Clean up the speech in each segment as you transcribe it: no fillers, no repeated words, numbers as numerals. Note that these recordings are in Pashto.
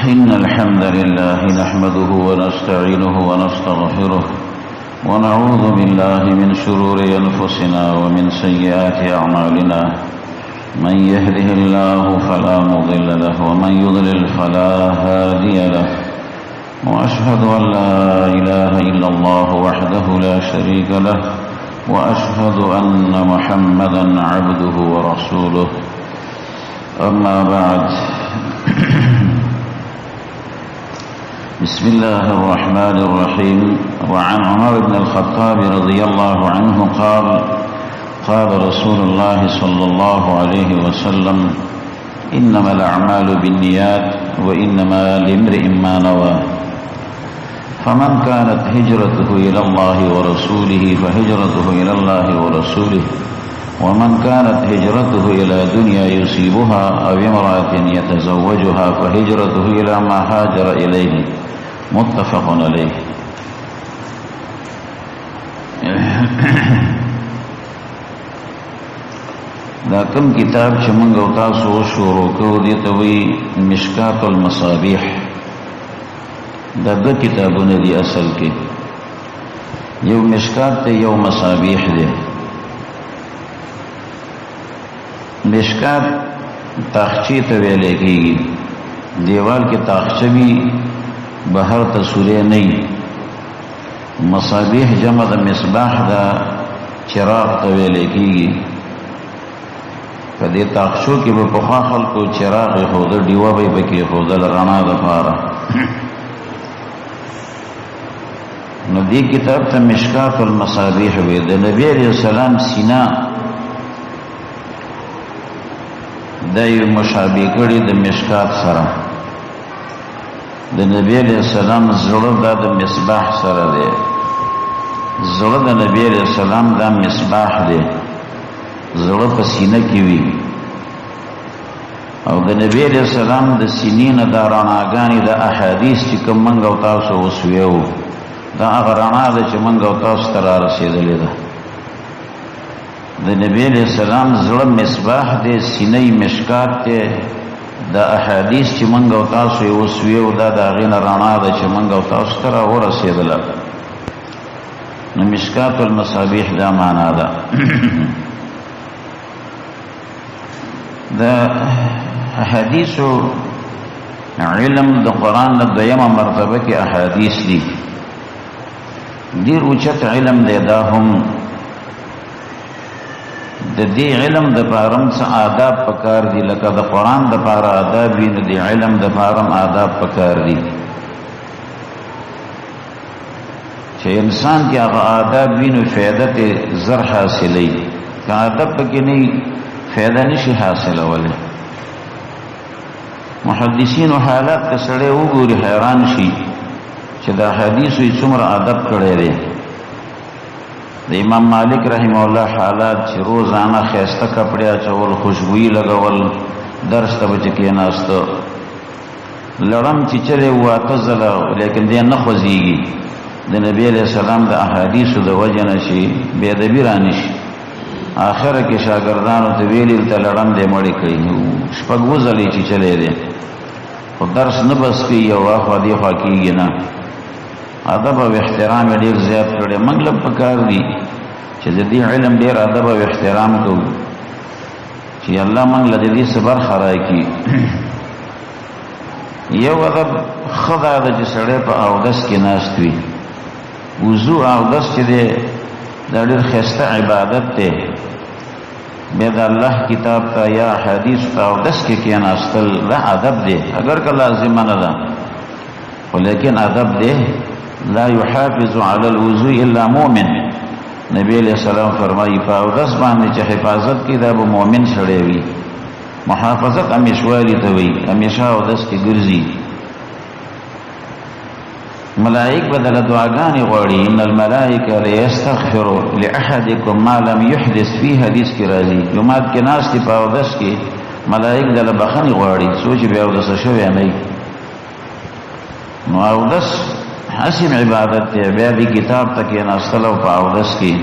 إن الحمد لله نحمده ونستعينه ونستغفره ونعوذ بالله من شرور أنفسنا ومن سيئات أعمالنا. من يهده الله فلا مضل له ومن يضلل فلا هادي له، وأشهد أن لا إله إلا الله وحده لا شريك له، وأشهد أن محمدا عبده ورسوله. أما بعد، بسم الله الرحمن الرحيم. وعن عمر بن الخطاب رضي الله عنه قال: قال رسول الله صلى الله عليه وسلم: إنما الأعمال بالنيات وإنما لامرئ ما نوى، فمن كانت هجرته إلى الله ورسوله فهجرته إلى الله ورسوله، ومن كانت هجرته إلى دنيا يصيبها أو امرأة يتزوجها فهجرته إلى ما هاجر إليه. متفق عليه. دا کوم کتاب چې موږ او تاسو شروع کوو دې ته وایي مشکات المصابیح. دا دوه کتابونه دي اصل کې، یو مشکات دی یو مصابیح دی. مشکات تاخچې ته ویلی کېږي، دیوال کې تاخچه وي بهر ته سوری نه وي. مصابیح جمع د مصباح ده، چراغ ته ویلی کېږي. په دې تاخچو کې به پخوا خلکو چراغ ایښوده، ډیوه به یې پکې ایښودله رڼا دپاره. نو دې کتاب ته مشکات المصابیح وایي. د نبي علیه السلام سینه دا یې مشابه کړي د مشکات سره، د نبي علیه السلام زړه دا د مصباح سره دی. زړه د نبي علیه السلام دا مصباح دی، زړه په سینه کې وي. او د نبي علیه السلام د سینې نه دا رڼاګانې د احادیث چې کوم موږ او تاسو اوس ویو، دا هغه رڼا ده چې موږ او تاسو ته را رسېدلې ده. د نبی علیه السلام زړه مصباح دی، سینه یې مشکات دی. د احادیث چې موږ او تاسو یې اوس ویو، دا د هغې نه رڼا ده چې موږ او تاسو ته را ورسېدله. نو مشکات المصابیح دا معنا ده. د احادیثو علم د قرآن له دویمه مرتبه کې احادیث دي. ډېر اوچت علم دی. دا هم د دې علم د پاره هم څه آداب پکار دي، لکه د قرآن د پاره آداب وي، نو د علم د پاره هم آداب پکار دي. چې انسان کې هغه آداب وي نو فایده ترې زر حاصلوي، که ادب پکې نه وي فایده نشي حاصلولی. محدثینو حالات که سړی وګوري حیران شي چې د احادیثو یې څومره ادب کړی دی. د امام مالک رحمه الله حالات چې روزانه ښایسته کپړې اچول، خوشبویي لګول، درس ته به چې کېناسته، لړم چې چلی و اته ځله، لیکن دی نه خوځېږي. د نبي علیه السلام د احادیثو د وجې نه چې بې ادبي رانه شي. آخره کې شاګردانو ته ویلي ته لړم دی مړی کوي، شپږ اووه ځلې چې چلی دی، خو درس نه بس کوي، یو اخوا دې خوا کېږي نه. ادب او احترام یې ډېر زیات کړی. موږ له پکار دي چې د دې علم ډېر ادب او احترام کوو، چې الله موږ له دې څه برخه راکړي. یو ادب ښه دا ده چې سړی په اودس کې ناست وي. وضو اودس چې دی دا ډېر ښایسته عبادت دی. بیا د الله کتاب ته یا حدیث ته اودس کې کېناستل دا ادب دی، اګر که لازمه نه ده، خو لیکن ادب دی. لا يحافظ على الوضوء الا مؤمن. نبی علیہ السلام فرمایي په اودس باندې چې حفاظت کوي دا به مؤمن سړی وي. محافظت همیشوالي ته وایي، همیشه اودس کې ګرځي. ملائک به دله دعاګانې غواړي، ان الملائکه لیستغفر لاحدکم ما لم یحدث. فی حدیث کې راځي جومات کې ناست دي په اودس کې، ملائک دله بخښنې غواړي، څو چې بیا اودس شوی نه وي. نو اودس حسیم عبادت دی، بیا دې کتاب ته کېناستل او په اودس کې.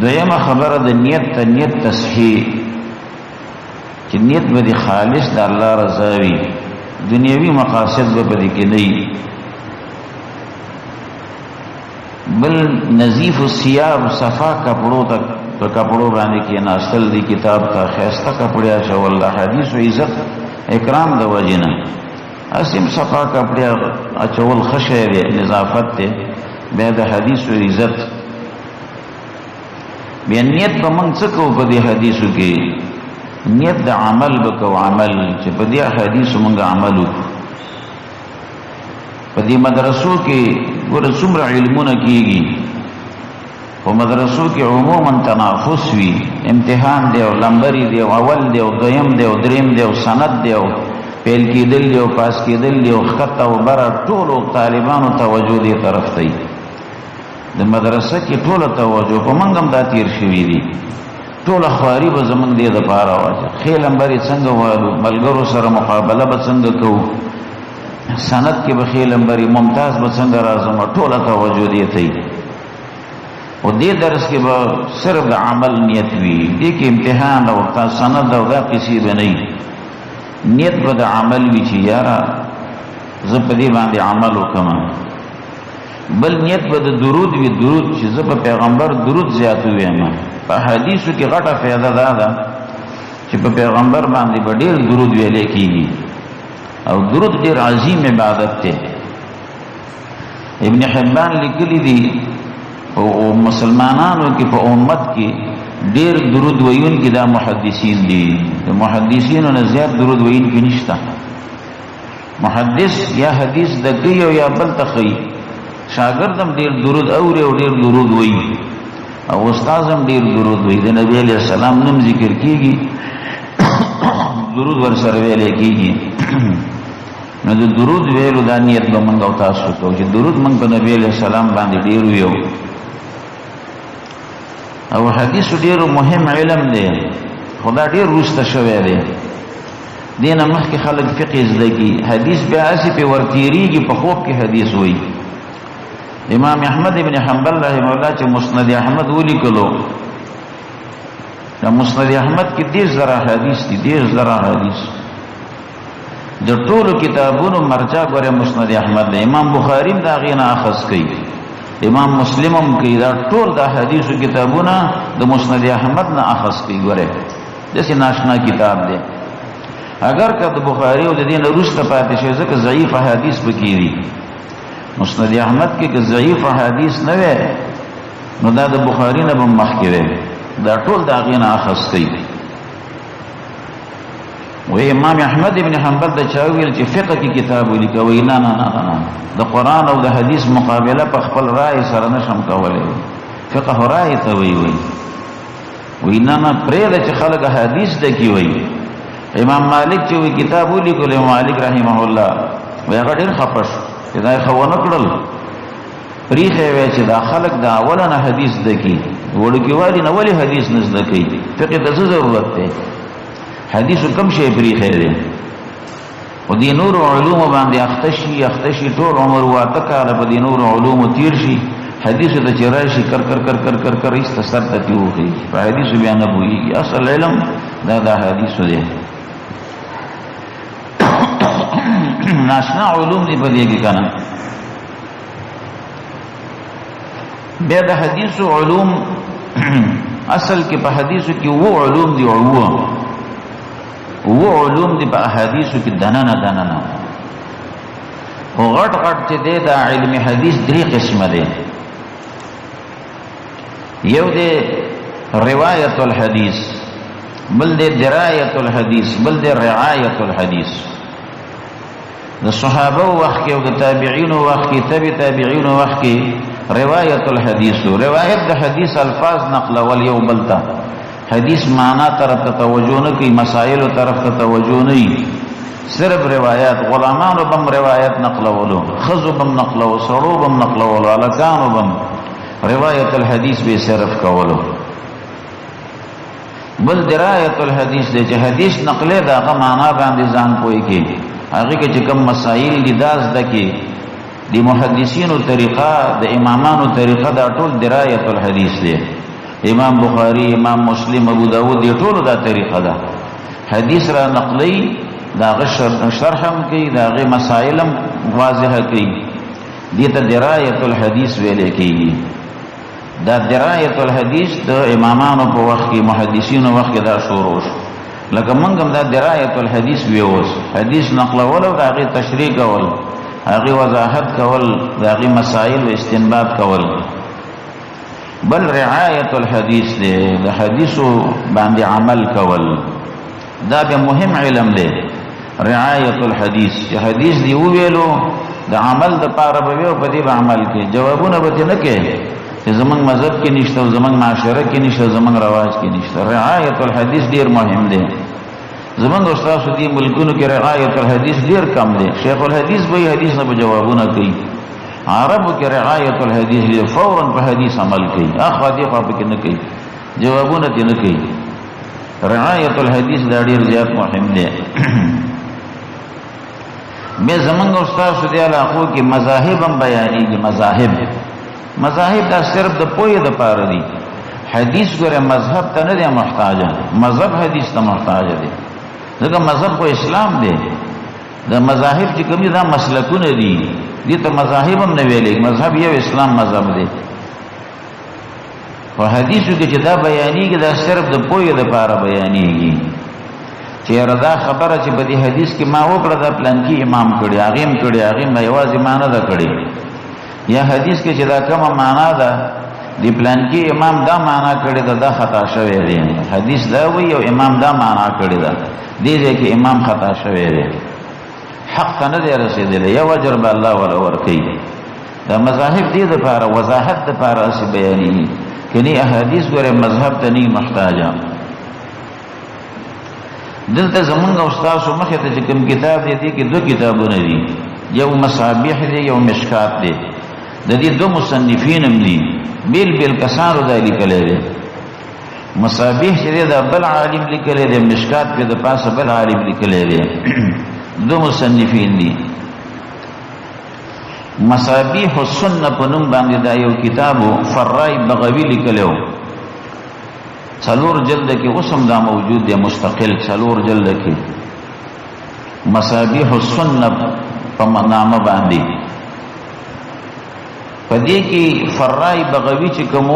دویمه خبره د نیت ته، نیت تصحیح، چې نیت به دې خالص د الله رضا وي. دنیوي مقاصد به پدې کې نه، بل نظیف الثياب، صفا کپړو ته په کپړو باندې کې ناستل دي، کتاب ته ښایسته کپړې اچول، د حدیثو عزت اکرام د وجې نه اسیم صفا کپړې اچول ښه شی دی، نظافت دی، بیا د حدیثو عزت. بیا نیت به موږ څه کوو په دې حدیثو کې؟ نیت د عمل به کوو، عمل چې په دې حدیثو موږ عمل وکړو. په دې مدرسو کې ګوره څومره علمونه کېږي، په مدرسو کې عموما تنافس وي، امتحان دی او لمبري دی او اول دی او دویم دی او دریم دی او سند دی او پیل کېدل دی او پاس کېدل دی او ښکته او بره، ټولو طالبانو توجه دې طرف ته وي. د مدرسه کې ټوله توجه په موږ هم دا تېر شوي دي، ټوله خواري به زموږ دې دپاره وه چې ښې لمبرې څنګه والو، ملګرو سره مقابله به څنګه کوو، سند کې به ښې لمبرې، ممتاز به څنګه راځم، ټوله توجه دې ته وي. او دې درس کې به صرف د عمل نیت وي، دې کې امتحان او سند او دا قصې به نه وي، نیت به د عمل وي چې یاره زه په دې باندې عمل وکړم. بل نیت به د درود وي، درود چې زه په پیغمبر درود زیات ووایم. په حدیثو کې غټه فایده دا ده چې په پیغمبر باندې به ډېر درود ویلی کېږي، او درود ډېر عظیم عبادت دی. ابن حبان لیکلي دي او مسلمانانو کې په امت کې ډېر درود ویونکي دا محدثین دي، د محدثینو نه زیات درود ویونکي نشته. محدث یا حدیث د کوي او یا بل ته ښیي، شاګرد هم ډېر درود اوري او ډېر درود وایي، او استاد هم ډېر درود وایي. د نبي علیه السلام نوم ذکر کېږي، درود ورسره ویلی کېږي. نو د درود ویلو دا نیت به موږ او تاسو کوو چې درود موږ په نبي علیه السلام باندې ډېر ویو. او حدیث ډېر مهم علم دی، خو دا ډېر وروسته شوی دی. دې نه مخکې خلک فقه زده کړي، حدیث بیا هسې پرې ورتېرېږي، په خوب کې حدیث وایي. امام احمد ابن حنبل رحمه الله چې مسند احمد ولیکلو، د مسند احمد کې 30,000 حدیث دي، 30,000 حدیث. د ټولو کتابونو مرجع ګوره مسند احمد دی. امام بخاري هم د هغې نه اخذ کوي، امام مسلم هم کوي، دا ټول د حدیثو کتابونه د مسند احمد نه اخذ کوي. ګوره داسې ناشنا کتاب دی، اگر که د بخاري او د دې نه وروسته پاتې شوی، ځکه ضعیف احادیث پکې دي. مسند احمد کې که ضعیف احادیث نه وی نو دا د بخاري نه به مخکې وی، دا ټول د هغې نه اخذ کوي. و امام احمد ابن حنبل د چا ویل چې فقه کې کتاب ولیکه، وایي نه نه نه نه، د قرآن او د حدیث مقابله په خپل رأی سره نشم کولی، فقه رأی ته وایي. وایي نه نه، پرېږده چې خلک حدیث زده کړي. وایي امام مالک چې وایي کتاب ولیکلو، امام مالک رحمه الله وایي هغه ډېر خفه شو چې دا یې ښه ونه کړل، پرېښی وی چې دا خلک د اوله نه حدیث زده کړي، وړوکیوالي نه ولې حدیث نه زده کوي، فقه ته څه ضرورت دی، حدیثو کم شی پرېښی دی. خو دې نورو علومو باندې اخته شي، اخته شي ټول عمر 8 کاله په دې نورو علومو تېر شي، حدیثو ته چې راشي کر کر کر کر کر کر ایسته سر ته ترې وخېژي، په حدیثو بیا نه پوهېږي. اصل علم دا د حدیثو دی. ناشنا علوم دی په دې کې که نه. بیا د حدیثو علوم اصل کې په حدیثو کې 7 علوم دي، 7 علوم دي په احادیثو کې دننه دننه. خو غټ غټ چې دی دا علم حدیث 3 قسمه دی. یو دی روایت الحدیث، بل دی درایت الحدیث، بل دی رعایت الحدیث. د صحابه وخت کې او د تابعینو وخت کې، تبع تابعینو وخت کې روایت الحدیث، روایت د حدیث الفاظ نقلول یو بل ته، حدیث معنا طرف ته توجه نه کوي، مسائل طرف ته توجه نه کوي، صرف روایت. غلامانو بم روایت نقلولو، ښځو بم نقلولو، سړو بم نقلولو، هلکانو بم روایت الحدیث به صرف کولو. بل درایت الحدیث دی چې حدیث نقلې د هغه معنا باندې ځان پوه کړي، هغې کې چې کوم مسایل دي دا زده کړي. د محدثینو طریقه، د امامانو طریقه، دا ټول درایت الحدیث دی. امام بخاری، امام مسلم، ابو داود، دې ټولو دا طریقه ده. حدیث را نقلی د هغه شرح هم کوي، د هغې مسایل هم واضح کوي. دې ته درایت الحدیث ویلی کېږي. دا درایت الحدیث د امامانو په وخت کې، محدثینو وخت کې دا شروع شو. لکه موږ هم دا درایت الحدیث ویوس، حدیث نقلول او د هغې تشریح کول، هغې وضاحت کول، د هغې مسایل او استنباط کول. بل رعایت الحدیث دی، د حدیثو باندې عمل کول، دا به مهم علم دی. رعایت الحدیث چې حدیث دی وویلو د عمل د پاره به وي او په دې به عمل کوي، جوابونه به ترې نه کوي چې زمونږ مذهب کې نشته او زمونږ معاشره کې نشته، زمونږ رواج کې نشته. رعایت الحدیث ډېر مهم دی. زمونږ او ستاسو دې ملکونو کې رعایت الحدیث ډېر کم دی. شیخ الحدیث به یې حدیث نه به جوابونه کوي. عربو کې رعایت الحدیث دی، فوراً په حدیث عمل کوي، اخوا دې خوا پکې نه کوي، جوابونه ترې نه کوي. رعایت الحدیث دا ډېر زیات مهم دی. بیا زمونږ او ستاسو دې علاقو کې مذاهب هم بیانېږي. مذاهب دا صرف د پوهې دپاره دي. حدیث ګوره مذهب ته نه دی محتاج، مذهب حدیث ته محتاج دی، ځکه مذهب خو اسلام دی. د مذاهب چې کوم دي دا مسلکونه دي، دې ته مذاهب هم نه ویلې، مذهب یو اسلام مذهب دی. په حدیثو کې چې دا بیانېږي دا صرف د پوهې دپاره بیانېږي، چې یاره دا خبره چې په دې حدیث کې ما وکړه دا پلانکي امام کړې، هغې هم کړې، هغې هم یوازې ما نه ده کړې. یا حدیث کې چې دا کومه معنا ده د پلانکي امام دا معنا کړې ده، دا خطا شوی دی. حدیث دا وایي او امام دا معنا کړې ده، دې ځای کې امام خطا شوی دی، حق ته نه دی رسېدلی، یو اجر به الله وله ورکوي. دا مذاهب دې دپاره وضاحت دپاره هسې بیانېږي، کني احادیث ګوره مذهب ته نه محتاجه. دلته زمونږ او ستاسو مخې ته چې کوم کتاب دی، دې کې دوه کتابونه دي، یو مصابیح دی، یو مشکات دی. د دې دوه مصنفین هم دي، بېل بېل کسانو دا لیکلی دی. مصابیح چې دی دا بل عالم لیکلی دی، مشکات پې د پاسه بل عالم لیکلی دی. دوه مصنفین دي. مصابیح السنة په نوم باندې دا یو کتاب فرای بغوي لیکلی و، څلور جلد کې اوس هم دا موجود دی، مستقل څلور جلد کې مصابیح السنة په نامه باندې. په دې کې فرای بغوي چې کوم و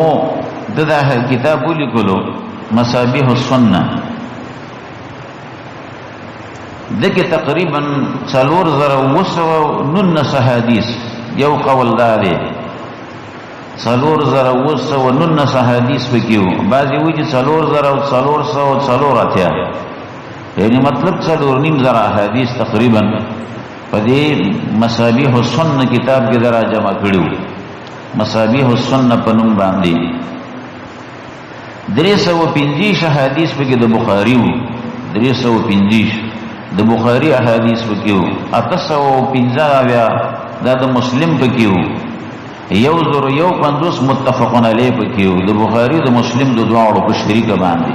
ده دا کتاب ولیکلو مصابیح السنة، ده کې تقریبا 4719 احادیث، یو قول دا دی 4719 احادیث پکې وو. بعضې وایي چې 4484، یعنی مطلب 4,500 احادیث تقریبا په دې مصابیح السنة کتاب کې درا جمع کړي وو، مصابیح السنة په نوم باندې. 325 احادیث پکې د بخاري وو، 325 د بخاري احادیث پکې وو، 875 دا د مسلم پکې وو، 1051 متفق علیه پکې وو، د بخاري د مسلم د دواړو په شریکه باندې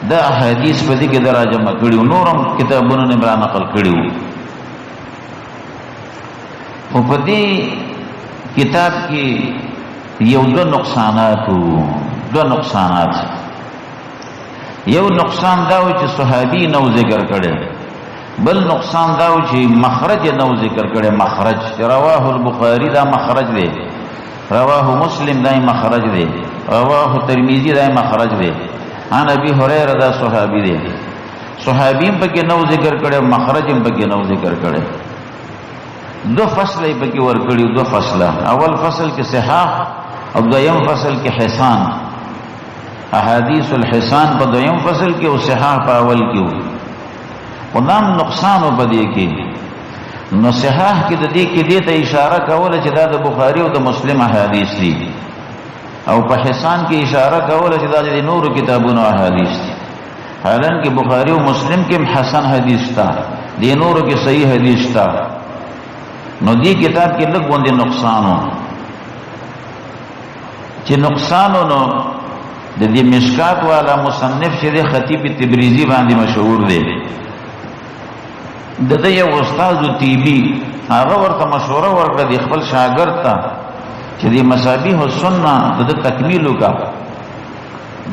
دا احادیث په دې کې درا جمع کړي وو. نور هم کتابونه نه را نقل کړي وو. خو په دې کتاب کې یو دوه نقصانات وو، دوه نقصانات. یو نقصان دا و چې صحابي نو ذکر کړي، بل نقصان دا و چې مخرج نو ذکر کړي. مخرج رواه البخاري دا مخرج دی، رواه مسلم دا مخرج دی، رواه ترمذي دا مخرج دی، عن ابي هريره دا صحابي دی. صحابي هم پکې نو ذکر کړي، مخرج هم پکې نو ذکر کړي. دو فصل یې پکې ورکړي، دو فصله. اول فصل کې صحاح او دویم فصل کې حسان، احادیث الحسان په دویم فصل کې او صحاح په اول کې وو. خو دا هم نقصان و په دې کې. نو صحاح کې د دې کې دې ته اشاره کوله چې دا د بخاري او د مسلم احادیث دي، او په حسان کې اشاره کوله چې دا د نورو کتابونو احادیث دي. حالانکه بخاري او مسلم کې هم حسن حدیث شته، دې نورو کې صحیح حدیث شته. نو دې کتاب کې لږ غوندې نقصان و، چې نقصان و نو د دې مشکات والا مصنف چې دی خطیب تبریزي باندې مشهور دی، د ده یو استاد طیبي هغه ورته مشوره ورکړه د خپل شاګرد ته چې د مصابیح السنة د ده تکمیل وکړه،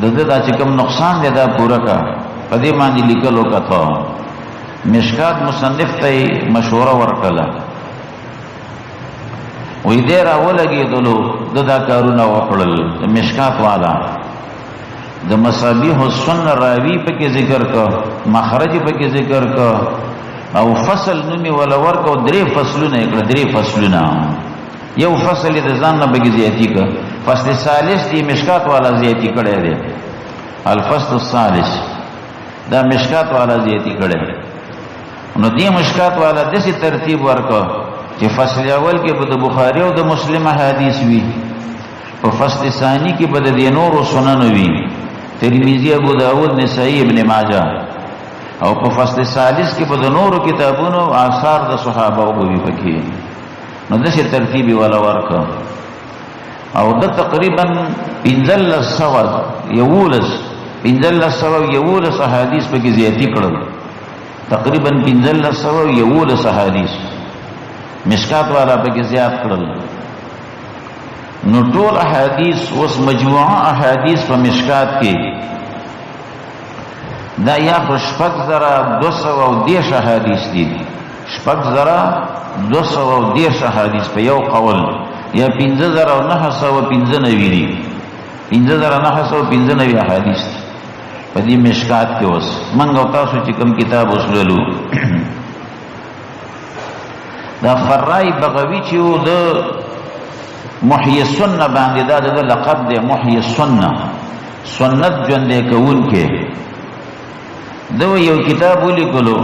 د ده دا چې کوم نقصان دی دا پوره کړه، په دې باندې لیکل وکړه. مشکات مصنف ته مشوره ورکړه، وی دې را ولګېدلو، د دا کارونه وکړل. د مشکات والا د مصابیح السنه راوی پکې ذکر کو، مخرج پکې ذکر کو، او فصل نومي ولا ورکو، درې فصلونه کړ، درې فصلونه، یو فصل د ځان نه بګی زیاتی ک، فصل ثالث دی مشکات والا زیاتی کړی دی. الفصل الثالث دا مشکات والا زیاتی کړی. نو دې مشکات والا داسې ترتیب ورکو چې فصل اول کې به د بخاری او د مسلم حدیث وي، په فصل ثانی کې به د دې نورو سننو وي، ترمذی، ابو داود، نسائی، ابن ماجه، او په فصل ثالث کې به د نورو کتابونو آثار د صحابه او وي پکې. نو داسې ترتیب والا ورکو. او د تقریبا 1511، 1511 احادیث پکې زیاتی کړل، تقریبا 1511 احادیث مشکات والا پکې زیات کړل. نو ټول احادیث اوس مجموعه احادیث په مشکات کې دا یا خو 6230 احادیث دي، 6230 احادیث په یو قول، یا 5995 دي، 5995 احادیث دي په دې مشکات کې. اوس موږ او تاسو چې کوم کتاب اوس لولو، دا فرای بغوی چې و د محیي السنه باندې، دا د لقب دی، محیي السنه، سنت ژوندی کوونکی. ده یو کتاب ولیکلو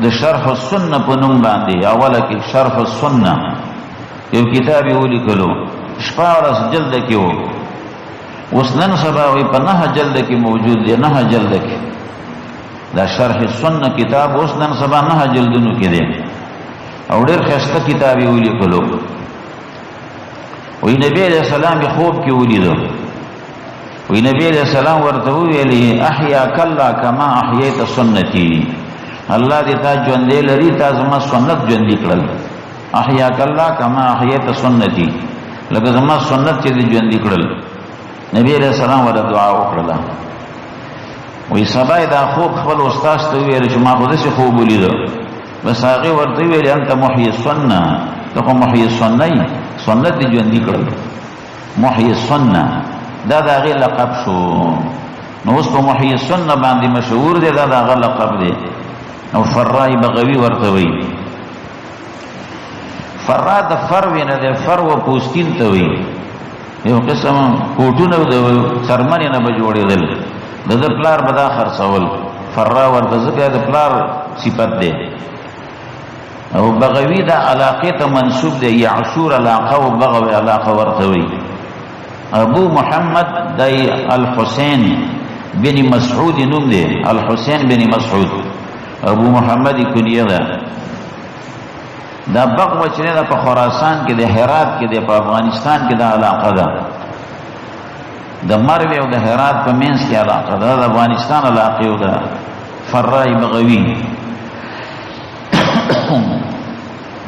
د شرح السنه په نوم باندې، اوله کې شرح السنه یو کتاب یې ولیکلو، 16 جلد کې و. اوس نن سبا وایي په 9 جلد کې موجود دی، 9 جلد کې دا شرح السنه کتاب اوس نن سبا 9 جلدونو کې دی، او ډېر ښایسته کتاب یې ولیکلو. وایي نبی علیہ السلام یې خوب کې ولیدو، وایي نبی علیہ السلام ورته وویلې احیاک الله کما احییت سنتی، الله دې تا ژوندی لري، تا زما سنت ژوندي کړل. احیاک الله کما احییت سنتی، لکه زما سنت چې دې ژوندي کړل. نبی علیہ السلام ورته دعا وکړله. وایي سبا یې دا خوب خپل استاد ته وویل چې ما خو داسې خوب ولیده. بس هغې ورته وویل انت محیي السنه، ته خو محیي السنه یې، سنت دې ژوندي کړل، محیي السنه دا د هغې لقب شو. نو اوس په محیي السنه باندې مشهور دی، دا د هغه لقب دی. او فرای بغوي ورته وایي. فرا د فروې نه دی، فرو پوستین ته وایي، یو قسم کوټونه د څرمنې نه به جوړېدل، د ده پلار به دا خرڅول. فرا ورته ځکه د پلار صفت دی. او بغوي دا علاقې ته منسوب دی، یعشور علاقه او بغوي علاقه ورته وایي. ابو محمد دی الحسین بن مسعود نوم دی، الحسین بن مسعود ابو محمد کنیه ده. دا بغوه چې ده په خراسان کې د هرات کې دی، په افغانستان کې دا علاقه ده، د مرو او د هرات په منځ کې علاقه ده، د افغانستان علاقه ده. فرای بغوي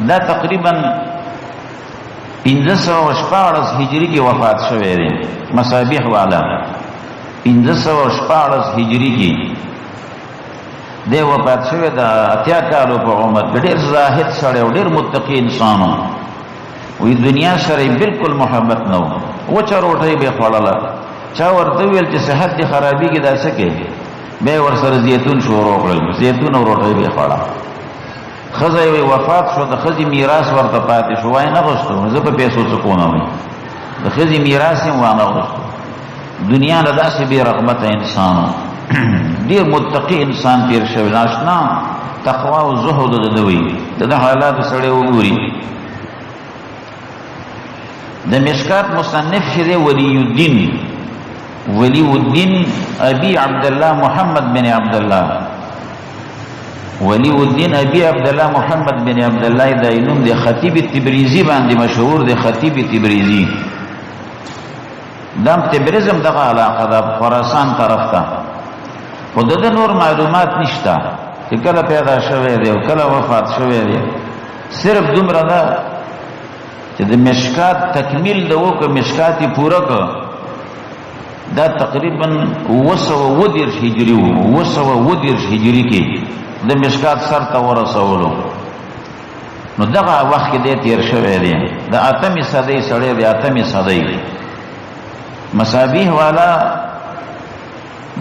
دا تقریبا 1516 هجری کې وفات شوی دی. مصابیح والا 1516 هجری کې دی وفات شوی، د 80 کالو په عمر کې. ډېر زاهد سړی او ډېر متقي انسان و. وایي دنیا سره یې بالکل محبت نه و، وچه روټۍ به یې خوړله. چا ورته وویل چې صحت دې خرابېږي دا څه کوې، بیا یې ورسره زیتون شروع کړل، زیتون او روټۍ به یې خوړه. ښځه یې وفات شو، د ښځې میراث ورته پاتې شو، وایي نه غوښتو زه په پیسو څه کوم، وایي د ښځې میراث یې هم وانه غوښتو. دنیا له داسې بې رغبته انسان و، ډېر متقي انسان تېر شوی، ناشنا تقوا او زهد د ده وي، د ده حالاتو سړی وګوري. د مشکات مصنف چې دی ولی الدین، ولی الدین ابي عبد الله محمد بن عبد الله، ولی الدین ابي عبد الله محمد بن عبد الله دا یې نوم دی. خطیب تبریزي باندې مشهور دی، خطیب تبریزي. دام تبریز هم دغه علاقه ده، خراسان طرف ته. خو د ده نور معلومات نشته چې کله پیدا شوی دی او کله وفات شوی دی. صرف دومره ده چې د مشکات تکمیل د وکړ، مشکات یې پوره کړ، دا تقریبا 737 هجري وو، 737 هجري کې د مشکات سر ته ورسولو. نو دغه وخت کې دی تیر شوی دی، د اتمې صدۍ سړی دی، اتمې صدۍ. مصابیح والا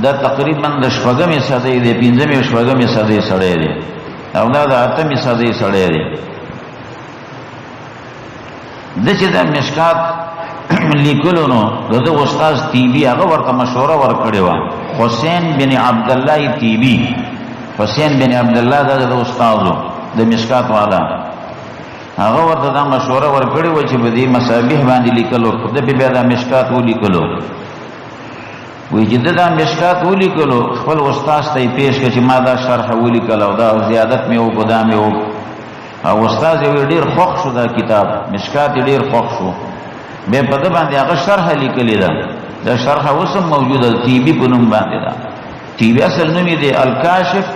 دا تقریبا د شپږمې صدۍ دی، پنځمې او شپږمې صدۍ سړی دی، او دا د اتمې صدۍ سړی دی. د چې د مشکات لیکلو نو د ده استاد طیبي هغه ورته مشوره ورکړې وه، حسین بن عبدالله طیبي، حسین بن عبدالله دا د استاد و د مشکات والا، هغه ورته دا مشوره ورکړې وه چې په دې مصابیح باندې لیکلو، ده پې بیا دا مشکات ولیکلو. وایي چې ده دا مشکات ولیکلو، خپل استاد ته یې پېش کړ چې ما دا شرح ولیکله او دا زیادت مې وکړو، دا مې وکړو. او استاد یې وایي ډېر خوښ شو، دا کتاب مشکات یې ډېر خوښ شو. بیا په ده باندې هغه شرح لیکلې ده، دا شرح اوس هم موجوده ده، طیبي په نوم باندې ده. طیبي اصل نوم یې دی الکاشف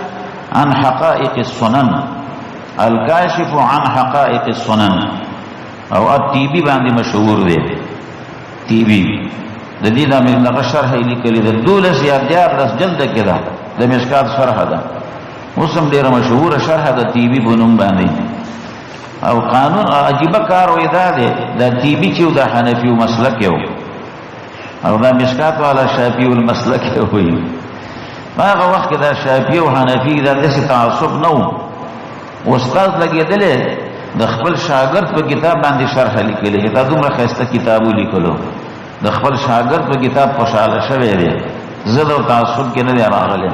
عن حقائق السنن، الکاشف عن حقائق السنن، او الطیبي باندې مشهور دی. طیبي د دې دا مې دغه شرح یې لیکلې ده، 12 یا 13 جلده کې ده د مشکات شرح ده، اوس هم ډېره مشهوره شرح ده طیبي په نوم باندې. او قانون عجیبه کار وایي دا دی، دا طیبي چې د حنفي مسلک یو، او دا مشکات والا شافعي المسلک یو وایي. په هغه وخت کې دا شافعي او حنفي دا داسې تعصب نه و. استاد لګېدلی د خپل شاګرد په کتاب باندې شرح لیکلې چې دا دومره ښایسته کتاب ولیکلو، د خپل شاګرد په کتاب خوشحاله شوی دی، زه د تعصب کې نه دی راغلی.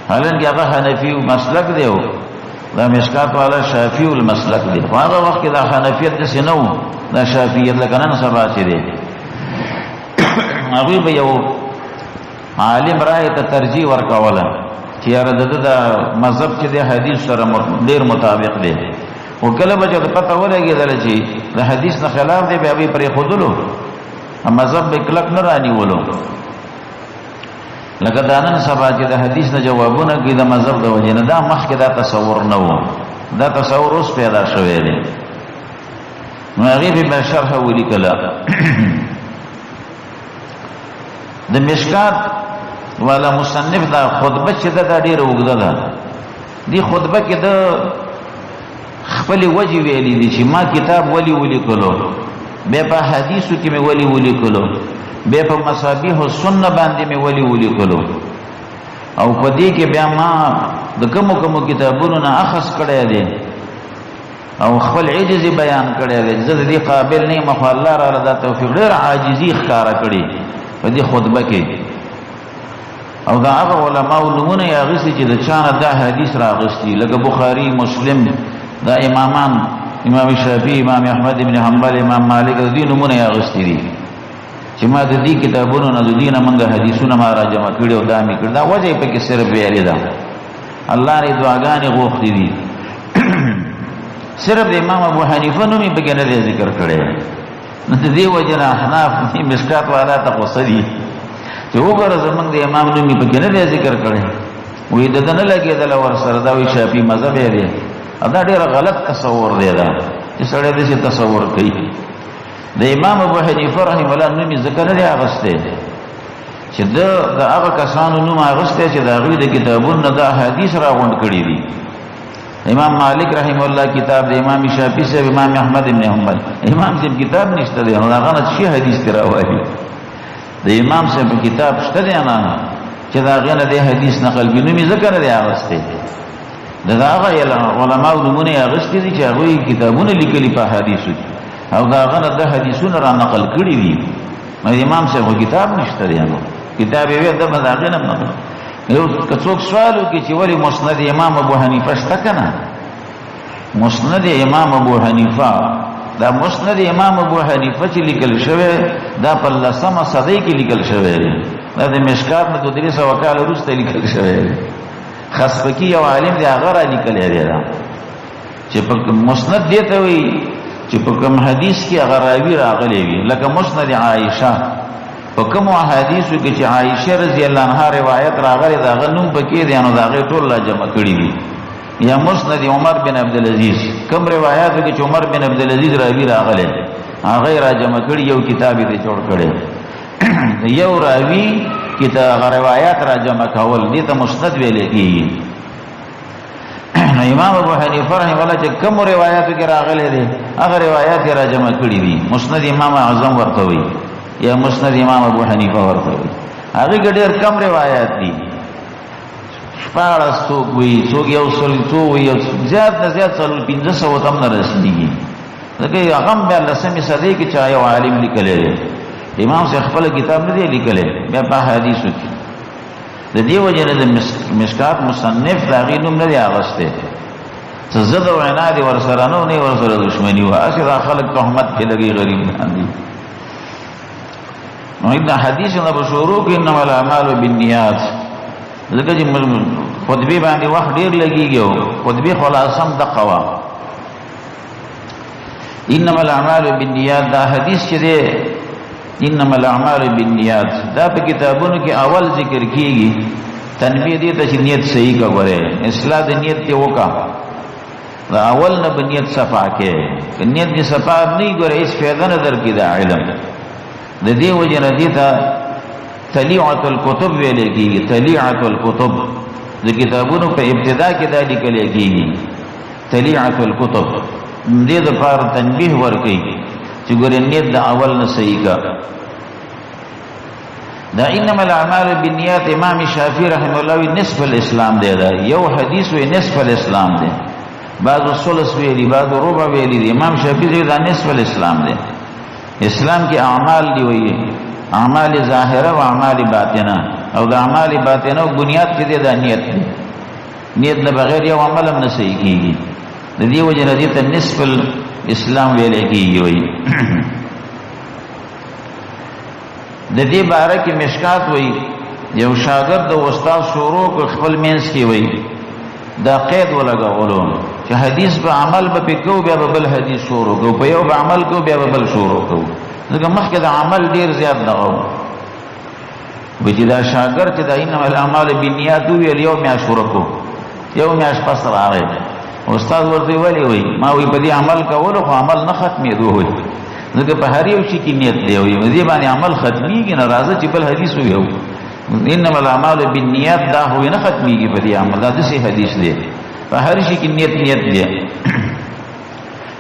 حالانکه هغه حنفي مسلک دی او دا مشکات والا شافعي المسلک دی. خو هغه وخت کې دا حنفیت داسې نه و، دا شافعیت لکه نن سبا چې دی. هغوی به یو عالم رای ته ترجیح ورکوله چې یاره د ده د مذهب چې دی حدیث سره ډېر مطابق دی، خو کله به چې پته ولګېدله چې د حدیث نه خلاف دی، بیا به یې پرېښودلو، مذهب به یې کلک نه رانیولو. لکه دا نن سبا چې د حدیث نه جوابونه کوي د مذهب د وجې نه، دا مخکې دا تصور نه و، دا تصور اوس پیدا شوی دی. نو هغې پې بیا شرح ولیکله. د مشکات والا مصنف دا خطبه چې ده دا ډېره اوږده ده. دې خطبه کې ده خپلې وجې ویلې دي چې ما کتاب ولې ولیکلو، بیا په حدیثو کې مې ولې ولیکلو، بیا په مصابیح السنه باندې مې ولې ولیکلو، او په دې کې بیا ما د کومو کومو کتابونو نه اخذ کړی دی او خپل عجز بیان کړی دی. زه د دې قابل نه یم، خو الله راله دا توفیق، ډېر عاجزي ښکاره کړې په دې خطبه کې. او دا هغه علماو نومونه یې اخیستي چې د چا نه دا حدیث راغستي، لکه بخاري، مسلم، دا امامان، امام شافعي، امام احمد بن حنبل، امام مالک، د دې نومونه یې اخیستي دي چې ما د دې کتابونو نه د دې نه موږ حدیثونه ما راجمع کړي او دا مې کړي. دا وجه یې پکې صرف ویلې ده، الله یې دعاګانې غوښتې دي. صرف د امام ابو حنیفه نوم یې پکې نه دی ذکر کړی. نو د دې وجې نه احناف مشکات والا ته غوسه دي چې وګوره زمونږ د امام نوم یې پکې نه دی ذکر کړی، وایي د ده نه لګېدله ورسره، دا وایي شافعي مذهب یې دی. او دا ډېر غلط تصور دی، دا چې سړی داسې تصور کوي. د امام ابو حنیفه رحمه الله نوم یې ځکه نه دی اخیستی چې ده د هغه کسانو نوم اخیستی چې د هغوی د کتابونو نه دا حدیث راغونډ کړي دي. امام مالک رحمه الله کتاب د امام شافعي صاحب، امام احمد بن حنبل، امام صاحب کتاب نشته دی، نو هغه نه څه حدیث دی راوړي. د امام صاحب کتاب شته دی نه چې د هغې نه دی حدیث نقل کړي، نوم یې ځکه نه دی اخیستی. د هغه علماو نومونه یې اخیستي دي چې هغوی کتابونه لیکلي په حدیثو کې، او د هغه نه د حدیثونه را نقل کړي دي. نو امام صاحب خو کتاب نشته دی، نو کتاب یې وی ده به د هغې نه نقل. یو که څوک سوال وکړي چې ولې مسند امام ابو حنیفه شته که نه، مسند امام ابو حنیفه، دا مسند امام ابو حنیفه چې لیکل شوی دا په لسمه صدۍ کې لیکل شوی دی، دا د مشکات نه 200-300 کاله وروسته لیکل شوی دی. خسپکی یو عالم دی، هغه را لیکلی دی دا چې په مسند دی ته وایي چې په کوم حدیث کې هغه راوي راغلی وي، لکه مسند عایشه، په کومو احادیثو کې چې عایشه رضی الله عنها روایت راغلی د هغه نوم پکې دی، نو د هغې ټول لا جمع کړي دي. یا مسند عمر بن عبدالعزیز، کوم روایاتو کې چې عمر بن عبدالعزیز راوي راغلی هغه یې را جمع کړي، یو کتاب یې جوړ کړی. یو راوي کتاب روایات را جمع کول دې ته مسند ویل کېږي. نو امام ابو حنیفه رحمه الله چې کوم روایتو کې راغلي دي هغه روایت یې راجمع کړي دي. مسند امام اعظم ورته وایي یا مسند امام ابو حنیفه ورته وایي. هغه کې ډېر کم روایت دي، 16 څوک وي، څوک یو سل څو وي، زیات نه زیات 400-500 ته هم نه رسېږي. ځکه هغه هم بیا لسمې صدۍ کې چا یو عالم لیکلی دی، امام صاحب خپل کتاب نه دی لیکلی، بیا په حدیثو کې د دې وجې نه د مشکات مصنف د هغې نوم نه دی اخیستی. څه ضد او عناد یې ورسره نه و، نه یې ورسره دښمني وه، هسې دا خلک تهمت پرې لګوي غریب باندې. نو دا حدیث نه به شروع کړي انما الاعمال بالنیات، ځکه چې خطبې باندې وخت ډېر لګېږي او خطبې خلاصه هم دقه وه. انما الاعمال بالنیات دا حدیث چې دی انما الاعمال بالنیات دا په کتابونو کې اول ذکر کیږي. تنبیه دې ته چې نیت صحیح کا ګوره، اصلاح د نیت ته وکا، دا اول نه به نیت صفا کې، که نیت دې صفا نه ګوره هیڅ فایده نه درکړي دا علم. د دې وجې نه دې ته تلیعة الکتب ویل کیږي. تلیعة الکتب د کتابونو په ابتدا کې دا لیکل کیږي تلیعة الکتب. دې دپاره تنبیه ورکوي چې ګورې نیت د اول نه صحیح کا. دا انما الاعمال بالنیات امام شافعي رحمه الله وی نصف الاسلام دی، دا یو حدیث وی نصف الاسلام دی، بعضو ثلث ویلي، بعضو ربع ویلي دی. امام شافعي وی دا نصف الاسلام دی. اسلام کې اعمال دی وی اعمال ظاهره او اعمال باطنه، او د اعمال باطنه بنیاد کې دی دا نیت دی. نیت نه بغیر یو عمل هم نه صحیح کیږي. د دې وجې نه دې ته نصف الاسلام ویل کیږي. وی د دې باره کې مشکات وی یو شاګرد د استاد شروع کړ خپل منځ کې وی دا قید ولګولو چې حدیث به عمل به پې کوو، بیا به بل حدیث شروع کوو، په یو به عمل کوو، بیا به بل شروع کوو، ځکه مخکې د عمل ډېر زیات دغه و. وایي چې دا شاګرد چې دا انما الاعمال بالنیات وویل، یو میاشت ورکو، یو میاشت پس راغی. استاد ورته ولې وایي؟ ما وایي په دې عمل کولو خو عمل نه ختمېدو، وایي ځکه په هر یو شي کې نیت دی، وایي په دې باندې عمل ختمېږي نه، راځه چې بل حدیث ووایو. انما الاعمال بالنیات دا خو نه ختمېږي په دې عمل، دا داسې حدیث دی، په هر شي کې نیت نیت دی.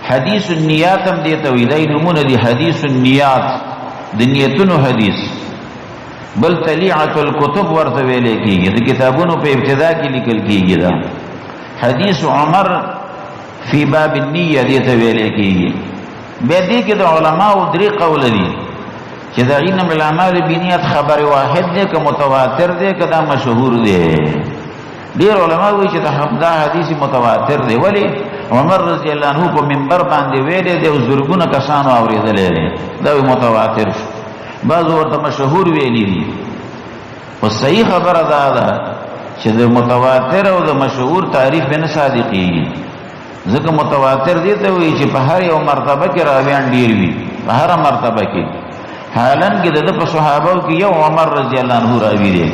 حدیث النیات هم دې ته وایي، دا یې نومونه دي حدیث النیات، د نیتونو حدیث. بل تلیعة الکتب ورته ویلی کېږي، د کتابونو په ابتدا کې لیکل کېږي. دا حدیث عمر فی باب النیه دې ته ویلی کېږي. بیا دې کې د علماو درې قول دي چې دا انما الاعمال بالنیات خبر واحد دی که متواتر دی که دا مشهور دی. ډېر علما وایي چې دا حدیث متواتر دی. ولې؟ عمر رضی الله عنه په منبر باندې ویلی دی او زرګونه کسانو اورېدلی دی، دا متواتر شو. بعضو ورته مشهور ویلی دي. خو صحیح خبره دا ده چې د متواتر او د مشهور تعریف به نه صادقېږي، ځکه متواتر دې ته وایي چې په هر یو مرتبه کې راویان ډېر وي، په هره مرتبه کې. حالان کې د ده په صحابو کې یو عمر رضی الله عنه راوي دی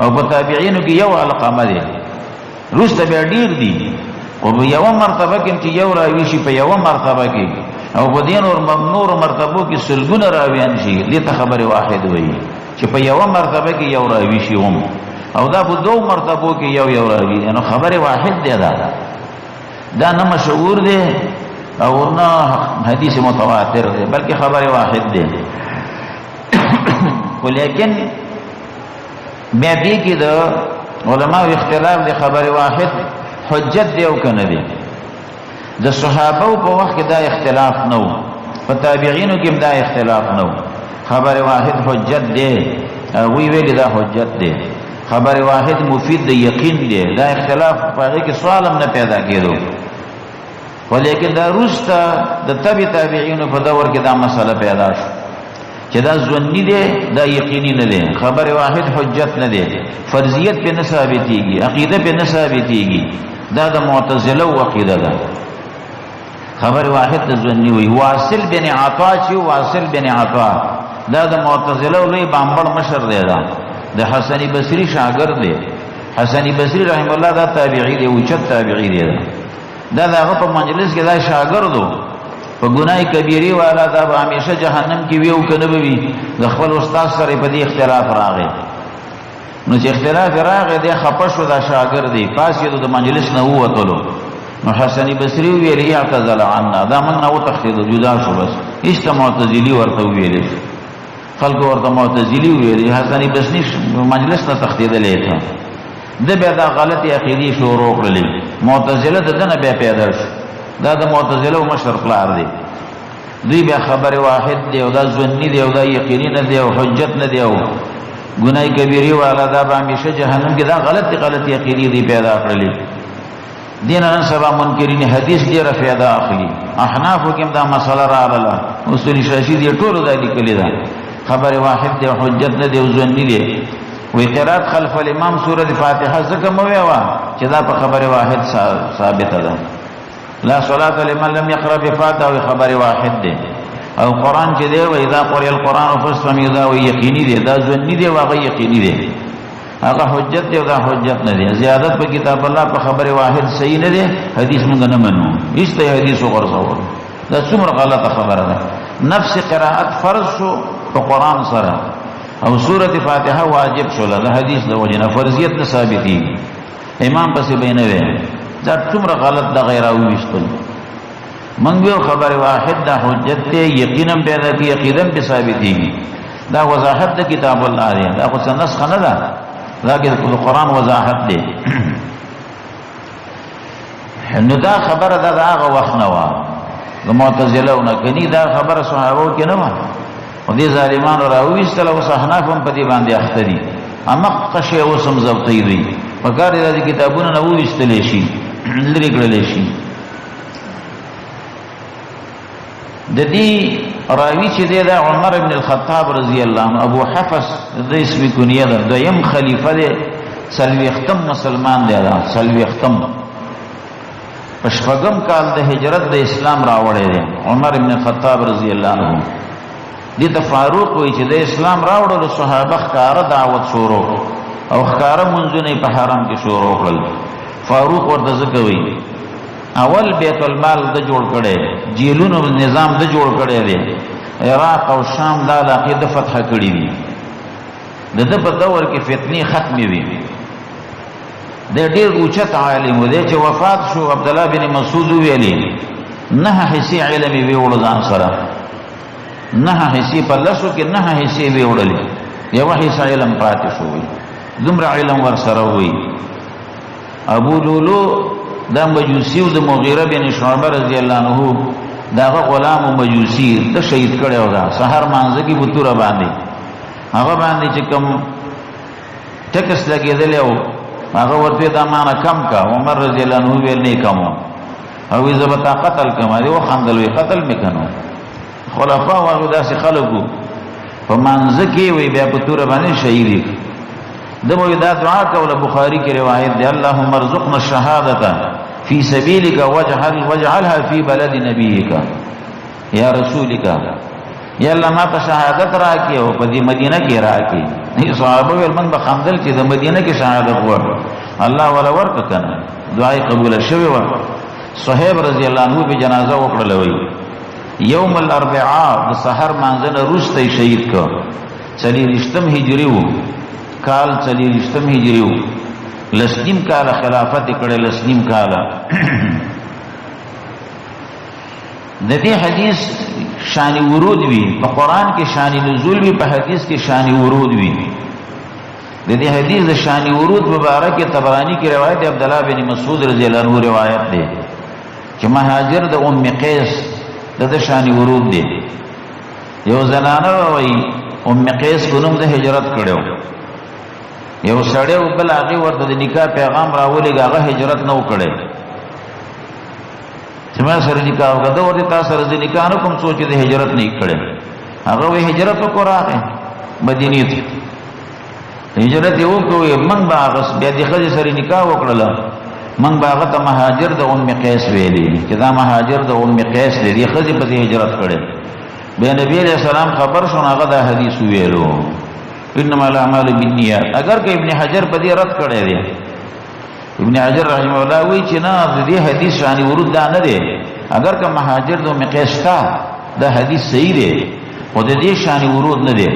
او په تابعینو کې یو علقمه دی، وروسته بیا ډېر دي. خو په یوه مرتبه کې چې یو راوي شي په یوه مرتبه کې او په دې نورو مرتبو کې سلګونه راویان شي، دې ته خبر واحد وایي چې په یوه مرتبه کې یو راوي شي هم، او دا په دوو مرتبو کې یو یو راوي دی، نو خبر واحد دی. دا نه مشهور دی او نه حدیث متواتر دی، بلکې خبر واحد دی. خو لیکن بیا دې کې د علماو اختلاف دی، خبر واحد حجت دی او که نه دی. د صحابو په وخت کې دا اختلاف نه و، په تابعینو کې هم دا اختلاف نه و. خبر واحد حجت دی، هغوی ویلي دا حجت دی. خبر واحد مفید دی، یقین دی، دا اختلاف په هغې کې سوال هم نه پیدا کېدو. ولیکن دا وروسته د تبع تابعینو په دور کې دا مسله پیدا شو چې دا ظني دی، دا یقیني نه دی، خبر واحد حجت نه دی، فرضیت پې نه ثابتېږي، عقیده پې نه ثابتېږي. دا د معتزله عقیده ده. خبر واحد د ظني وي. واصل بن عطا چې واصل بن عطا دا د معتزله لوی بامبړ مشر دی، دا د حسن بصري شاګرد دی. حسن بصري رحم الله دا تابعي دی، اوچت تابعي دی. دا د هغه په مجلس کې دا شاګرد و، په ګناه کبیرې والا دا به همیشه جهنم کې وي او که نه به وي. د خپل استاد سره په دې اختلاف راغی. نو چې اختلاف راغی دی خپه شو، دا شاګرد دی پاڅېدو د مجلس نه ووتلو. نو حسن بصري وویل اعتزل عنا، دا موږ نه وتښتېدو، جدا شو، بس هېڅ ته معتزلي ورته وویلی شو، خلکو ورته معتزلي وویلې. حسن بصري مجلس نه تښتېدلی ته ده بیا دا غلطې عقیدې شروع کړلې. معتزله د ده نه بیا پیدا شو، دا د معتزله مشر پلار دی. دوی بیا خبر واحد دی او دا ظني دی او دا یقیني نه دی او حجت نه دی او ګناه کبیرې والا دا به همیشه جهنم کې، دا غلطې غلطې عقیدې دوی پیدا کړلې. دین نن سبا منکرین حدیث ډېره فایده اخلي. احنافو کې هم دا مسله راغله، اصول شاشي دې ټولو دا لیکلې ده، خبر واحد دی حجت نه دی او ظني دی. وی قرات خلف الامام سورة فاتحه ځکه مه ویوه چې دا په خبر واحد ثابته ده. لا صلاة لمن لم يقرأ بفاتحه وی خبر واحد دی. او قرآن چې دی وی اذا قرئ القرآن فاستمعوا، دا وی یقیني دی، دا ظني دی او هغه یقیني دی، هغه حجت دی او دا حجت نه دی. زیادت په کتاب الله په خبر واحد صحیح نه دی، حدیث مونږ نه منو، هیڅ ته حدیث وغورځول، دا څومره غلطه خبره ده. نفس قراءت فرض شو په قرآن سره او سورة فاتحه واجب شو، د حدیث د وجې نه فرضیت نه ثابتېږي، امام پسې به نه وی. دا څومره غلط دغه یې راوویستل. مونږ یو خبر واحد دا حجت دی، یقینا پیدا کړي، یقینا به ثابتېږي. دا وضاحت د کتاب الله دی، دا خو څه نسخه نه ده، دا کې د قرآن وضاحت دی. نو دا خبره ده د هغه وخت نه وه د معتزله نه، کني دا خبره صحابو کې نه وه، خو دې ظالمانو راوویستله. اوس احناف هم په دې باندې اخته دي، همقه شی اوس هم ضبطوي دوی. په کار دی دا کتابونه نه وویستلی شي، لرې کړلی شي. د دې راوي چې دی دا عمر بن الخطاب رضی الله عنه، ابو حفص د اسم کنیه ده، دویم خلیفه دی، څلوېښتم مسلمان دی، دا څلوېښتم په شپږم کال د هجرت د اسلام راوړی دی عمر بن الخطاب رضی الله عنه. دې ته فاروق وایي چې د اسلام راوړلو صحابه ښکاره دعوت شروع او ښکاره منځونه یې په حرم کې شروع کړل. فاروق ورته ځکه وایي اول بیت المال د جوړ کړی، جیلونو نظام د جوړ کړی دی، عراق او شام دا علاقې د فتح کړي دي. د ده په دور کې فتنې ختمې وي. دی ډېر اوچت عالم و دی، چې وفات شو عبدالله بن مسعود وویلې نهه حصې علم یې ویوړو ځان سره، نهه حصې په لسو کې نهه حصې ویوړلې، یوه حصه علم پاتې شو، وی دومره علم ورسره وی. ابو لولو دا مجوسی او د مغیره بن شعبه رضی الله عنه داغه غلام مجوسی د شهید کړی و، دا سحر مانځه کې په توره باندې هغه باندې چې کوم ټکس لګېدلی و هغه ورته دا مانه کم کا. عمر رضی الله عنه ویل نه کمو، او زه به تا قتل کړم. دی وخندل، وی قتل مې کنو. خلفا هغه داسې خلک وو په مانځه کې وی بیا په توره باندې شهید. ده به دا دعا کوله، بخاري کې روایت دی، اللهم ارزقنا الشهادة في سبيلك واجعلها في بلد نبيك یا رسولك، یا الله ما په شهادت راکې او په دې مدینه کې راکې. صحابه ویل موږ به خندل چې د مدینه کې شهادت غواړو، الله ولا ورکړه که نه، دعا یې قبوله شوې وه. صهیب رضی الله عنه به جنازه وکړله، وایي یوم الاربعاء د سحر مانځه نه وروسته یې شهید کړ. څلېرویشتم هجري و کال، څلېرویشتم هجري و، لس نیم کاله خلافت یې کړی، لس نیم کاله. د دې حدیث شان ورود وي، په قرآن کې شان نزول وي، په حدیث کې شان ورود وي. د دې حدیث د شان ورود مبارک طبرانی کې روایت عبد الله بن مسعود رضی الله عنه روایت دی چې مهاجر د ام قیس د شان ورود دی. یو زنانه وایي ام قیس په نوم د هجرت کړو، یو سړی او بل هغې ورته د نکاح پیغام راولېږه، هغه هجرت نه و کړی چې ما سره نکاح وکړه. ده ورته تا سره زه نکاح نه کوم څوک چې د هجرت نه یې کړی. هغه وایي هجرت وکړو، راغی مدینې ته، هجرت یې وکړو. موږ به هغه بیا د ښځې سره نکاح وکړله، موږ به هغه ته مهاجر د ام قیس ویلې چې دا مهاجر د ام قیس دی، دې ښځې پسې هجرت کړی. بیا نبی علیہ السلام خبر شو، هغه دا حدیث ویلو انما الاعمال بالنیات. اگر که ابن حجر په دې رد کړی دی، ابن حجر رحمه الله وایي چې نه د دې حدیث شان ورود دا نه دی، اگر که مهاجر د ام قیس شته دا حدیث صحیح دی، خو د دې شان ورود نه دی.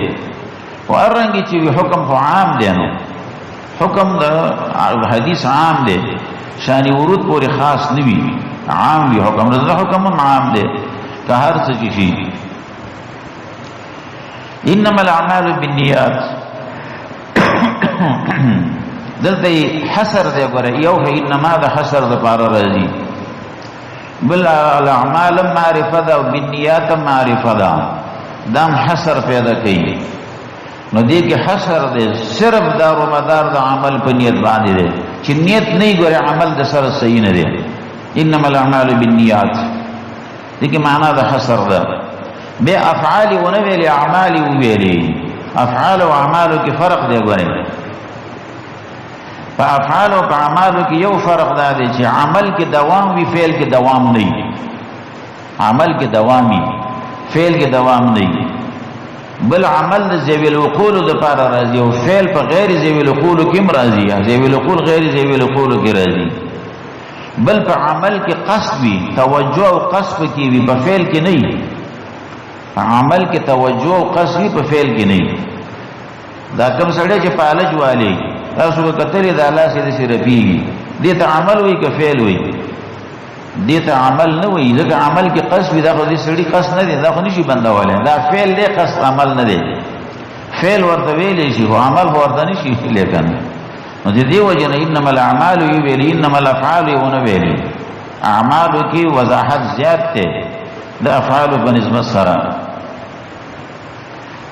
او هر رنګ چې وي حکم خو عام دی، نو حکم د حدیث عام دی، شان ورود پورې خاص نه وي، عام وي حکم. د حکم عام دی که هر څه چې شي. انما الاعمال بالنیات، دلته حصر دی ګوره، یو انما د حصر د پاره راځي، بل الاعمال معرفه ده او بالنیات معرفه ده، دام حصر پیدا کوي. نو دې کې حصر دی، صرف دار و مدار د عمل په نیت باندې دی، چې نیت نه ګوره عمل د سره صحیح نه دی. انما الاعمال بالنیات، دې کې معنا د حصر ده. به افعال ونه ویلې، اعمال ویلې. افعال او اعمالو کې فرق دی ګوره. په افعال او په اعمالو کې یو فرق دا دی چې عمل کې دوام وي، فعل کې دوام نه وي. عمل کې دوام وي، فعل کې دوام نه وي. بل عمل د ذوی العقول د پاره راځي او فعل په غیر ذوی العقول کې هم راځي، ذوی العقول غیر ذوی العقول کې راځي. بل په عمل کې قصد وي، توجه او قصد کې وي، په فعل کې نه وي. عمل کې توجه او قصد وي، په فعل کې نه وي. دا کوم سړی چې پالج والی، تاسو به کتلې د الله سره سره رپیږي، دې ته عمل وي که فعل وي؟ دې ته عمل نه وي، ځکه عمل کې قصد وي. دا خو دې سړي قصد نه دی، دا خو نشي بندولی، دا فعل دی، قصد عمل نه دی. فعل ورته ویلی شي خو عمل خو ورته نشي ویلی که نه. نو د دې وجې نه انما الاعمال یې ویلي، انما الافعال یې ونه ویلي. اعمالو کې وضاحت زیات دی د افعالو په نسبت سره.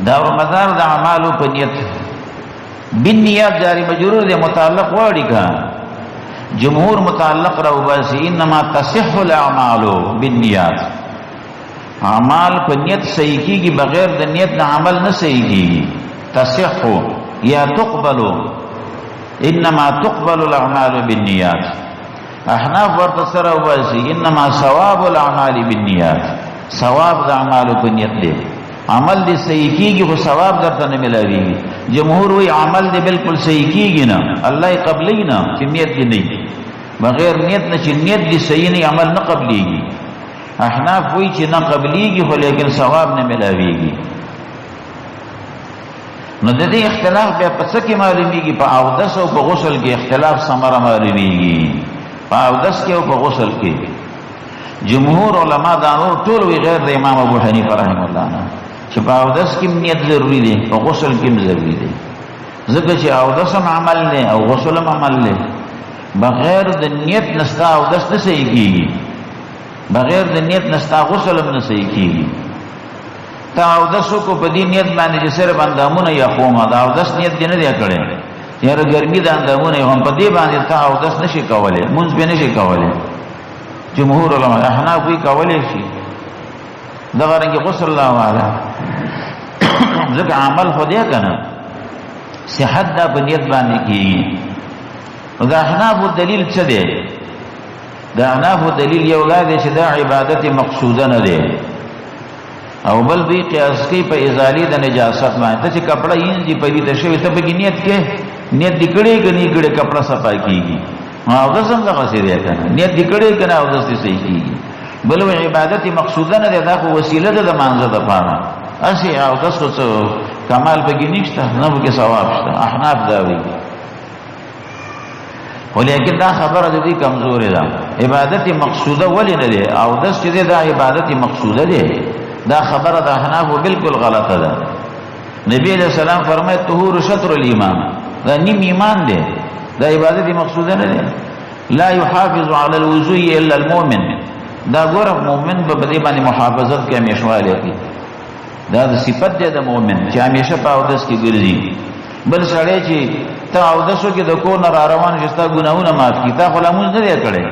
دا مدار د اعمالو په نیت، بالنیات جاری مجرور دی، متعلق واړي کا جمهور متعلق را وباسي. انما تصح الاعمال بالنیات، اعمال په نیت صحیح کیږي، بغیر د نیت نه عمل نه صحیح کیږي. تصح یا تقبل، انما تقبل الاعمال بالنیات. احناف ورته سره وباسي انما ثواب الاعمال بالنیات، ثواب د اعمالو په نیت دی. عمل دې صحیح کیږي خو ثواب درته نه ملاویږي. جمهور وی عمل دې بالکل صحیح کیږي نه، الله یې قبلوي نه چې نیت دې نه وي، بغیر نیت نه چې نیت دې صحیح نه عمل نه قبلیږي. احناف وی چې نه قبلیږي خو لیکن ثواب نه ملاویږي. نو د دې اختلاف بیا په څه کې معلومیږي؟ په اودس او په غسل کې اختلاف ثمره معلومیږي، په اودس کې او په غسل کې. جمهور علما دا نور ټول وی غیر د امام ابو حنیفه رحمه الله نه، چې په اودس کې نیت ضروری دی، په غسل کې ضروری دی، ځکه چې اودس هم عمل دی او غسل هم عمل دی. بغیر د نیت نه ستا اودس نه صحیح کیږي، بغیر د نیت نه ستا غسل هم نه صحیح کیږي. تا اودس وکړو په دې نیت باندې چې صرف اندامونه یا خومه، دا اودس نیت دې نه دی کړی، یاره ګرمي د اندامونه هم په دې باندې تا اودس نشي کولی، مونځ به نشي کولی. جمهور علما احناف وی کولی شي، دغه رنګ غسل الله والا، ځکه عمل خو دی که نه، صحت دا په نیت باندې کیږي. نو د احنافو دلیل څه دی؟ د احنافو دلیل یو دا دی چې دا عبادت مقصوده نه دی، او بل دوی قیاس کوي په ازالې د نجاست باندې. ته چې کپړه اینځي پلیته شوې، ته پکې نیت کې، نیت دې کړی که نه کړی، کپړه صفا کیږي. اودس هم دغسې دی که نه، نیت دې کړی که نه، اودس دې صحیح کیږي. بل وی عبادت مقصوده نه دی، دا خو وسیله ده د مانځه دپاره، هسې اودس خو څه کمال پکې نشته، نه پکې ثواب شته. احناف دا وایي، خو لیکن دا خبره د دې کمزورې ده. عبادت مقصوده ولې نه دی؟ اودس چې دی دا عبادت مقصوده دی، دا خبره د احنافو بالکل غلطه ده. نبی علیہ السلام فرمایي طهور شطر الایمان، دا نیم ایمان دی، دا عبادت مقصوده نه دی. لا يحافظ على الوضوء الا المؤمن، دا ګوره مؤمن به په دې باندې محافظت کوي، همیشوالی کوي، دا د صفت دی د مؤمن چې همیشه په اودس کې ګرځي. بل سړی چې ته اودس وکړې د کور نه را روان شې، ستا ګناهونه معاف کړي، تا خو لا لمونځ نه دی کړی،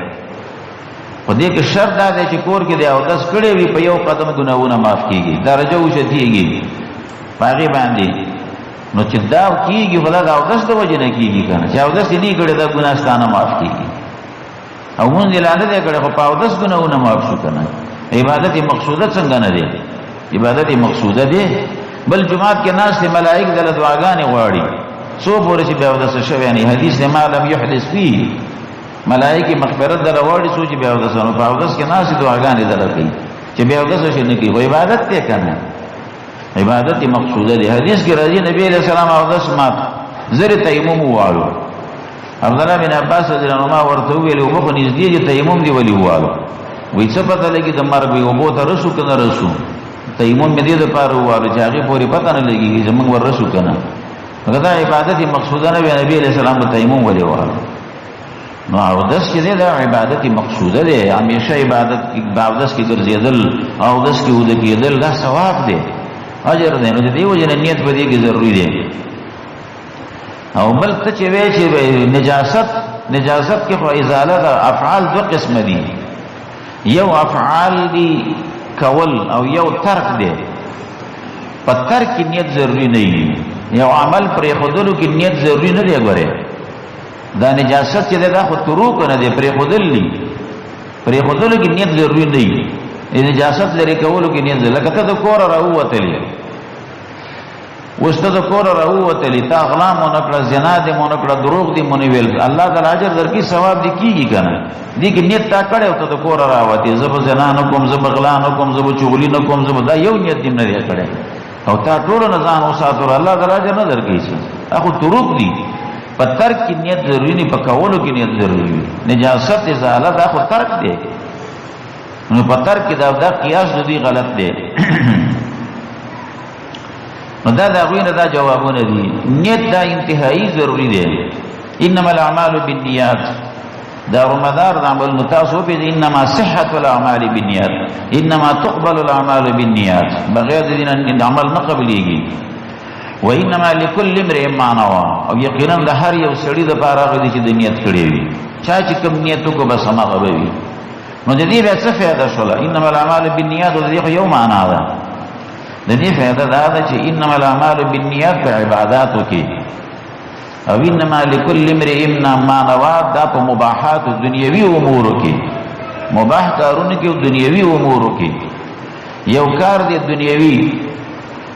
خو دې کې شرط دا دی چې کور کې دی اودس کړی وي، په یو قدم ګناهونه معاف کېږي، درجه اوچتېږي په هغې باندې. نو چې دا کېږي خو دا د اودس د وجې نه کېږي که نه، چې اودس یې نه کړی دا ګناه ستا نه معاف کېږي، او مونځ یې لا نه دی کړی خو په اودس ګناهونه معاف شو که نه. عبادت مقصوده څنګه نه دی؟ عبادت مقصوده دی. بل جماعت کې ناست ملائک دله دعاګانې غواړي، څو پورې چې بیا اودس شوی نه، حدیث ما لم یحدث فيه، ملائکه مغفرت دله غواړي څو چې بیا اودس، نو په اودس کې ناست دعاګانې دله کوي چې بیا اودس شي نه کوي، خو عبادت دی که نه، عبادت مقصوده دی. حدیث کې راځي نبی علیہ السلام اودس مات زر تیمم ووالو. عبدالله بن عباس رضی الله عنهما ورته وویل اوبه خو نږدې دي، تیمم دې ولې ووالو؟ وایي څه پته لګي د مرګ، وایي اوبو ته رسو که نه رسو؟ تیمم مې دې دپاره ووالو چې هغې پورې پته نه لګېږي چې موږ ور رسو که نه. که دا عبادت مقصوده نه وي، نبي علیه السلام به تیمم ولې ووالو؟ نو اودس چې دی دا عبادت مقصوده دی، همیشه عبادت اودس کې ګرځېدل، اودس کې اوده کېدل دا ثواب دی، اجر دی. نو د دې وجې نه نیت په دې کې ضروري دی. او بل ته چې وایې چې نجاست، نجاست کې خو ازاله ده. افعال دوه قسمه دي، یو افعال دي کول او یو ترک دی. په ترک کې نیت ضروري نه وي، یو عمل پرېښودلو کې نیت ضروري نه دی. ګورې دا نجاست چې دی دا خو تروک نه دی، پرېښودل دي، پرېښودلو کې نیت ضروري نه وي. نجاست لرې کولو کې نیت ضروري، لکه ته د کوره راووتلې، اوس ته د کوره راووتلې، تا غلا مو نه کړه، زنا دې مو نه کړه، دروغ دې مو نه ویل، الله تعالی اجر درکړي، ثواب دې کېږي که نه؟ دې کې نیت تا کړی او ته د کوره راوتې، زه به زنا نه کوم، زه به غلا نه کوم، زه به چغلي نه کوم، زه به دا یو نیت دې نه دی کړی او تا ټولو نه ځان وساتلو، الله تعالی اجر نه درکوي. چې دا خو تروک دي. په ترک کې نیت ضروري نه، په کولو کې نیت ضروري وي. نجاست ازاله دا خو ترک دی، نو په ترک کې دا قیاس د دوی غلط دی. نو دا د هغوی نه دا جوابونه دي. نیت دا انتهایی ضروري دی. انما الاعمال بالنیات، دا مدار د عمل تاسو په انما صحت الاعمال بالنیات، انما تقبل الاعمال بالنیات، بغیر د دین عمل نه قبليږي. وانما لكل امرئ ما نوى، او یقینا د هر یو سړي د پاره هغه دي چې د نیت کړی وي، چا چې کوم نیت وکړو بس هماغه به وي. نو د دې بیا څه فایده شوله؟ انما الاعمال بالنیات د دې خو یو معنا ده. د دې فایده دا ده چې انما الاعمال بالنیات په عباداتو کې، او انما لكل امرئ ما نوى دا په مباحات دنیوي امورو کې، مباح کارونو کې او دنیوي امورو کې. یو کار دی دنیوي،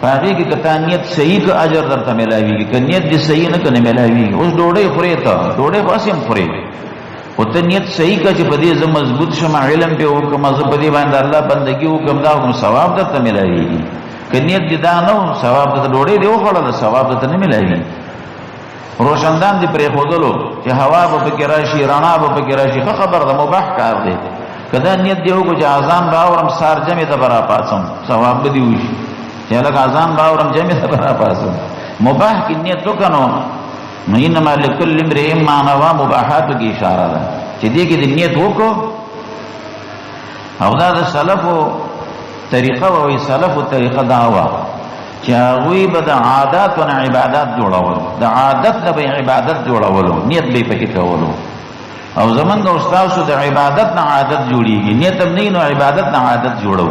په هغې کې که تا نیت صحیح که اجر درته میلاویږي، که نیت دې صحیح نه که نه میلاویږي. اوس ډوډۍ خورې، ته ډوډۍ خو هسې هم خورې، خو ته نیت صحیح که چې په دې زه مضبوط شم، علم پې وکړم، زه په دې باندې الله بندګي وکړم، دا کوم ثواب درته میلاویږي. که نیت دې دا نه و، ثواب درته ډوډۍ دې وخوړله، ثواب درته نه میلاویږي. روشندان دې پرېښودلو چې هوا به پکې راشي، رڼا به پکې راشي، ښه خبره ده، مباح کار دی. که دا نیت دې وکړو چې اذان به اورم سهار جمع ته به راپاڅم، ثواب به دې وشي چې لکه اذان به اورم جمع ته به راپاڅم. مباح کې نیت وکړه نو انما لکل امرئ ما نوى مباحاتو کې اشاره ده چې دې کې دې نیت وکړو. او دا د سلفو طریقه وه، سلفو طریقه دا وه چې هغوی به د عاداتو نه عبادات جوړول، د عادت نه به عبادت جوړولو، نیت به یې پکې کولو. او زمونږ او ستاسو د عبادت نه عادت جوړیږي، نیت هم نه، نو عبادت نه عادت جوړو.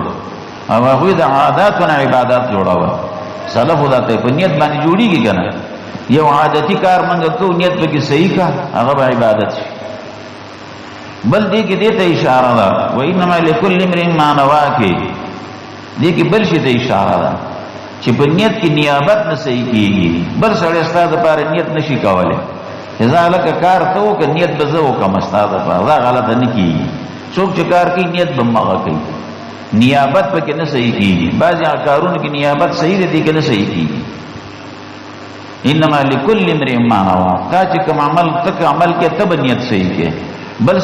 او هغوی د عاداتو نه عبادت جوړول. سلفو دا ته په نیت باندې جوړیږي که نه؟ یو عادتي کار مونږ کوو، نیت پکې صحیح کا، هغه به عبادت شي. بل دې کې دې ته اشاره ده، وانما لکل امرئ ما نوى کې دې کې بل شي ته اشاره ده چې په نیت کې نیابت نه صحیح کیږي. بل سړی ستا دپاره نیت نشي کولی، چې زه هلکه کار ته وکړه، نیت به زه وکړم ستا دپاره، دا غلطه نه کیږي. څوک چې کار کوي نیت به هماغه کوي، نیابت پکې نه صحیح کیږي. بعضې هغه کارونو کې نیابت صحیح دی، دې کې نه صحیح کیږي. انما لکل امرئ ما نوى، تا چې کوم عمل ته عمل کې ته به نیت صحیح کې.